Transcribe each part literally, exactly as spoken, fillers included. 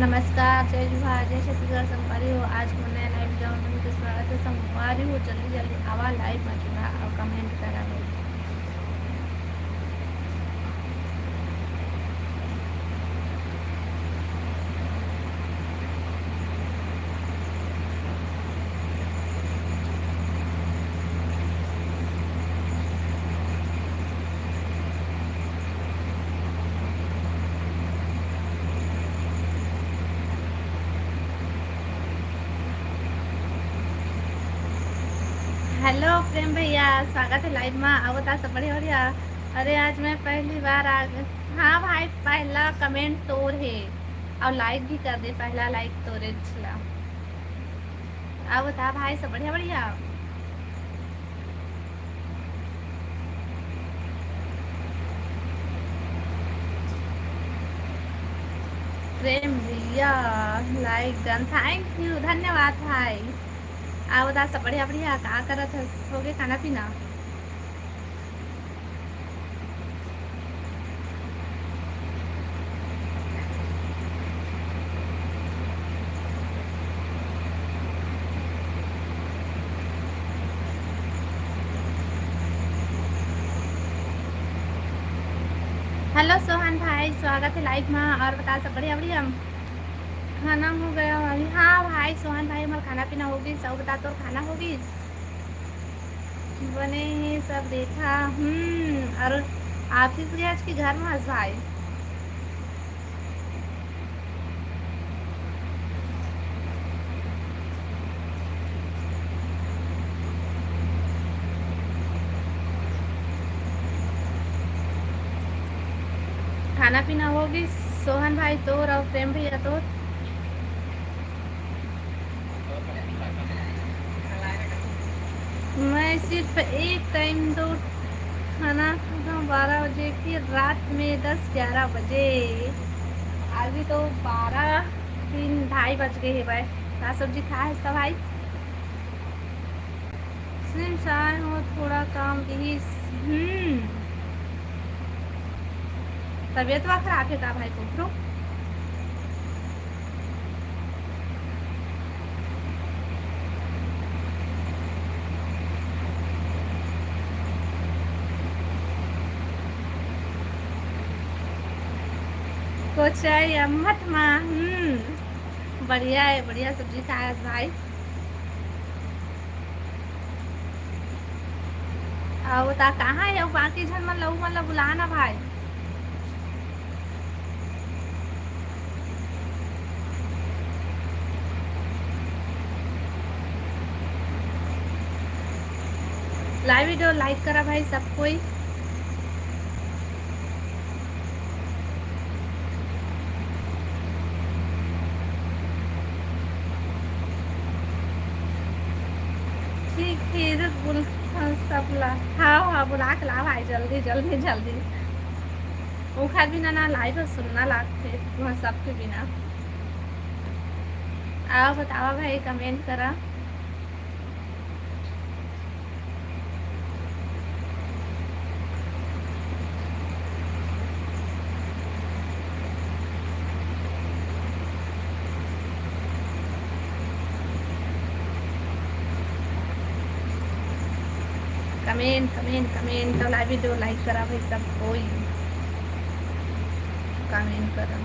नमस्कार, जय जोहार, जय छत्तीसगढ़ संगवारी हो। आज के नया लाइव video में तुमन के स्वागत है। संगवारी हो, जल्दी जल्दी आवा लाइव में जुड़ा और कमेंट करा भाई। हेलो प्रेम भैया, स्वागत है लाइव में। आओ बता, सब बढ़िया बढ़िया? अरे, आज मैं पहली बार आ गई। हाँ भाई, पहला कमेंट तोर है और लाइक भी कर दे, पहला लाइक तोरे छला। आओ बता भाई, सब बढ़िया बढ़िया? प्रेम भैया, लाइक डन, थैंक यू, धन्यवाद भाई। आओ बता, सब बढ़िया बढ़िया? का करत हस, हो गए खाना पीना? हेलो सोहन भाई, स्वागत है लाइव में। और बता, सब बढ़िया बढ़िया? खाना हो गया भाभी? हाँ भाई सोहन भाई, हमार खाना पीना हो गई। सब बता, तोर खाना हो गई? बने ही सब देखा। हम्म, और ऑफिस गए आज के घर में हस भाई? खाना पीना हो गई सोहन भाई तोर और प्रेम भैया तोर? मैं सिर्फ एक टाइम दो खाना खाता हूँ, बारह बजे की रात में, दस ग्यारह बजे। अभी तो बारह, तीन, ढाई बज गए है भाई। का सब्जी खाए है इसका भाई? सिम चाय हो, थोड़ा काम रहीस। हम्म, तबीयत वा खराब है का भाई कोकरो? कोचई अम्मट मा। हम्म, बढ़िया है, बढ़िया सब्जी खाए हस भाई। अउ ता कहाँ है? अउ बाकी झन मन लहू मन ला बुला ना भाई। लाइव वीडियो लाइक करा भाई सब कोई। ठीक है, रुक, बोल, हाँ, सब ला, हाँ, हाँ, बुला के ला भाई, जल्दी, जल्दी, जल्दी। ओखर बिना ना लाइव सुनना लागथे, तुमन सबके बिना। आओ, बतावा भाई, कमेंट करा। कमेंट, कमेंट, कमेंट, तो लाइव वीडियो लाइक करा भाई सब कोई, कमेंट करा।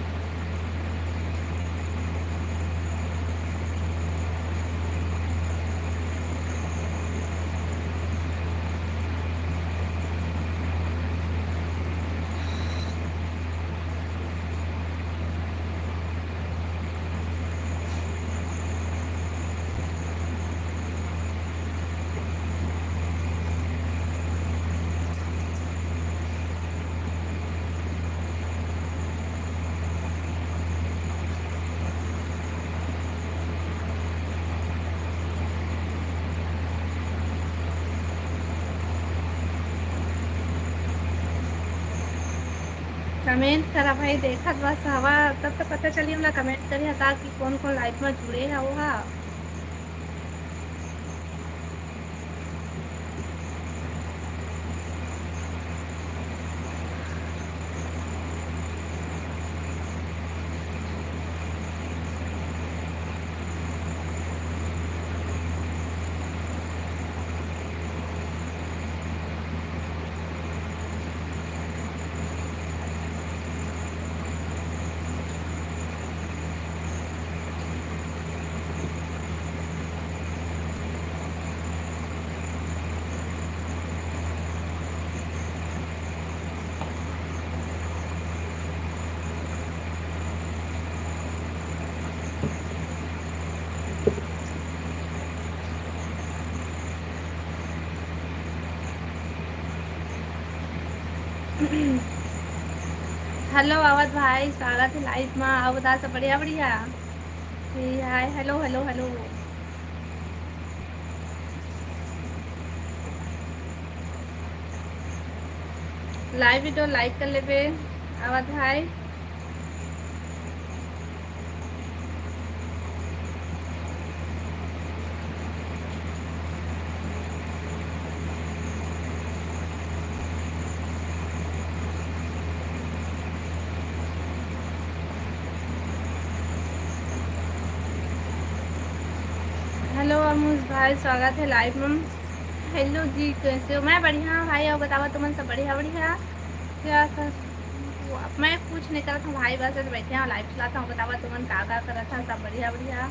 कमेंट करा भाई, देखत बस हवा, तब तो पता चली हमला। कमेंट करिहा ता कि कौन कौन लाइव में जुड़े हवहा। हेलो अवध भाई, स्वागत है लाइव मा। अवध, सब बढ़िया? बढ़िया। Hey, hi, hello, hello, hello. Live video like कर लेबे, अवध भाई। हेलो अमुष भाई, स्वागत है लाइव में। हेलो जी, कैसे हो? मैं बढ़िया भाई, अउ बतावा तुमन सब बढ़िया? बढ़िया। क्या कर, मैं कुछ नहीं करत हूँ भाई, बस बैठे हूँ, लाइव चलाता हूँ। बतावा तुमन का का करत हा? सब बढ़िया? बढ़िया।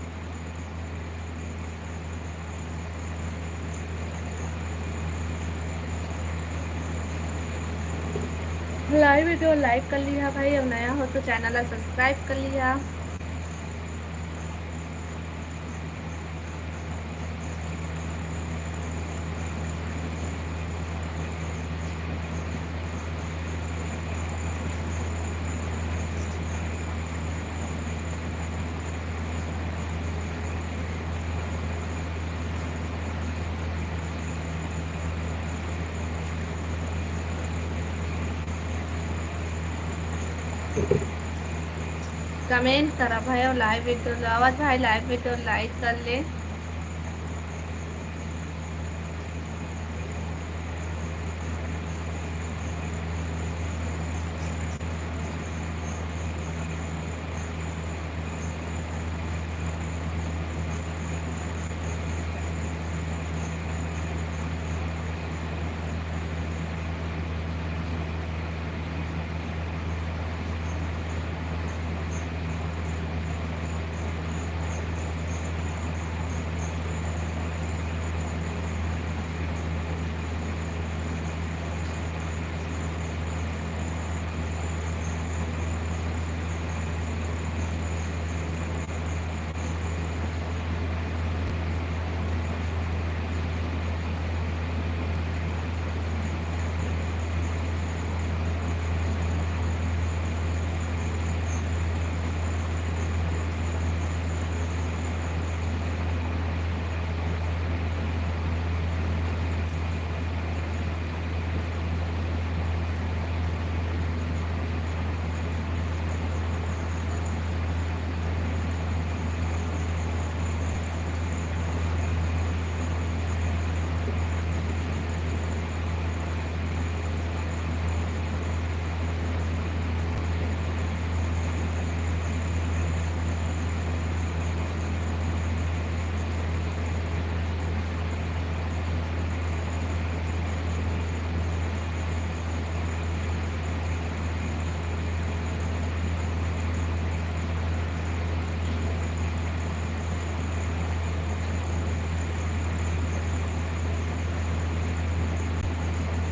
लाइव वीडियो लाइक कर लिहा भाई, अउ नया हो तो चैनल ला सब्सक्राइब कर लिहा। कमेंट करा भाई, अउ लाइव वीडियो ला, अवध भाई लाइव वीडियो लाइक कर ले।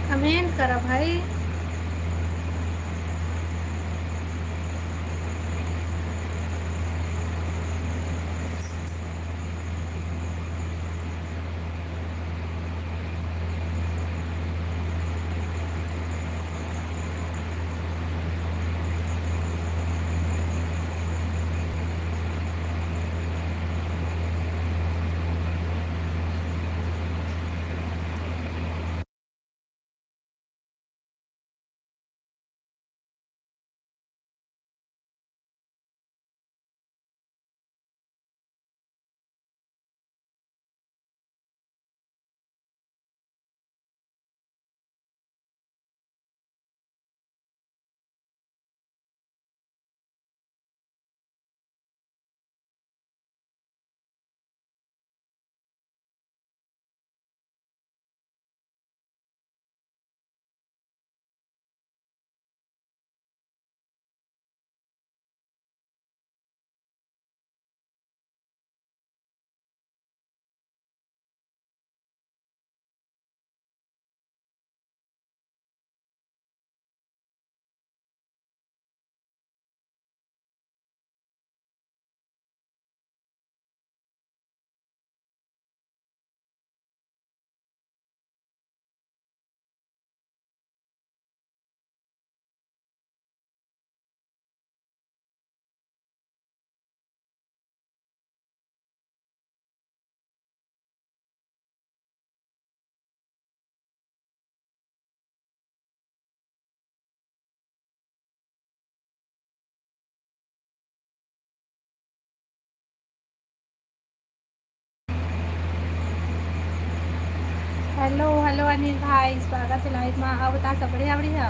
कमेंट करा भाई। हेलो हेलो अनिल भाई, स्वागत हे लाइव मा। अउ बता, सब बढ़िया बढ़िया?